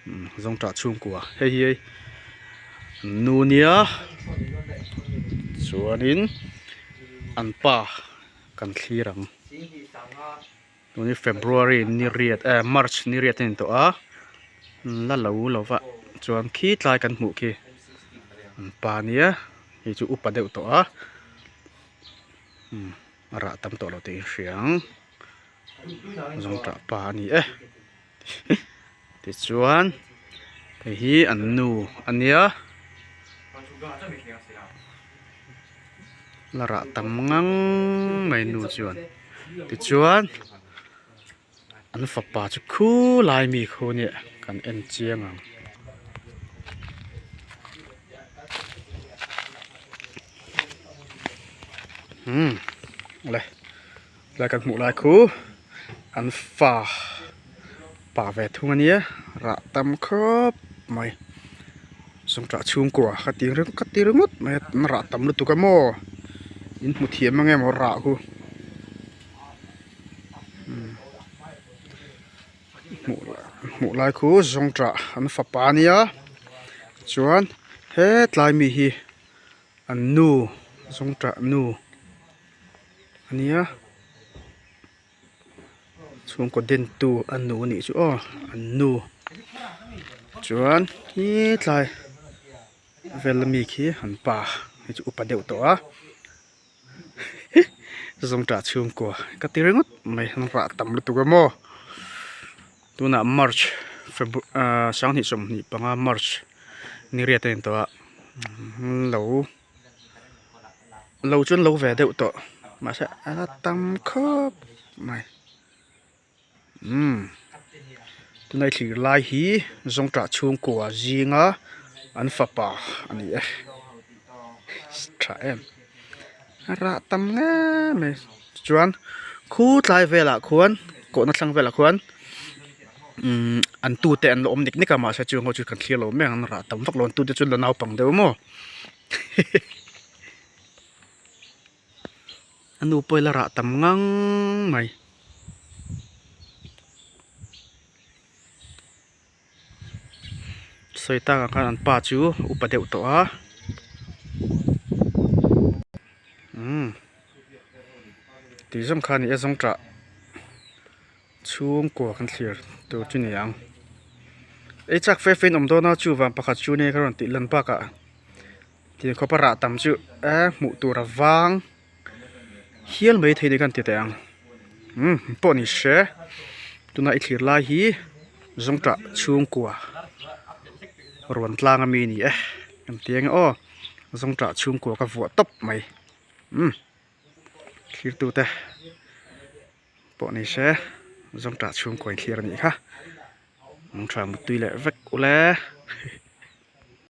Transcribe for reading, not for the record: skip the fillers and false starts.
Zawngṭah chhungkua hei hi an nu nia chuanin an pa kan thlir ang tun hi february ni riat eh march ni riat a ni tawh a la lo lo va chuan khi tlai kan hmuh khi an pa nia hei chu upa deuh tawh a umm a rah tam tawh lo tih in hria ang zawngṭah pa a ni e. Tichuan hei hi an nu a nia la rah tam ngang mai nu chuan tichuan an fapa chu khulai mi khu nia kan en chiang ang. Umm le. Tlai kan hmuh lai khu an fa pa ve thung a nia rah tam khawp mai zawngṭah chhungkua ka ti ringawt ka ti ringawt mai a an rah tam lutuk a maw in hmu thiam ang em aw rah khu hmuh hmuh lai khu zawngṭah an fapa a nia chuan hetlai mi hi an nu zawngṭah nu. A nia chhungkaw den tu a nu a nih chu aw an nu chuan hetlai vel ami khi an pa hei chu upa deuh tawh a zawngṭah chhungkua ka ti ringawt mai an rah tam lutuk a maw tunah march febru ahh sanghnih 25 march ni riat a ni tawh a lo. Lo chuan lo ve deuh tawh mahse a tam khawp mai umm tunah i thlir lai hi zawngṭah chhungkua zinga an fapa a ni e tha em a rah tam ngei mai chuan khu tlai velah khuan kawhna thlang velah khuan umm an tute an la awm nik nik a mahse chung ho chu kan thlir lo mai ang an rah tam vak lo an tute chu la naupang deuh maw. A nu pawh i la rah tam ngang mai. Sawi tak ang khan an pa chu upa deuh tawh a. Umm tih zawng kha a ni e zawng tah. Chhungkua kan thlir tur chu ni ang. Ei chak fe fe in awm dawn a chuvang pakhat chu nia ka rawn tih lan bakah ti khawpa rah tam chu eh hmuh tur a vang hial mai thei ni khan ti teh ang umm pawh ni se tuna i thlir lai hi zawngtah chhungkua rawn tlang ami ni e kan ti ang e aw zawngtah chhungkua ka vuah tawp mai umm thlir tute. Pawh ni se zawngṭah chhungkaw in thlir a nih kha mangṭha muttui leh vek ule.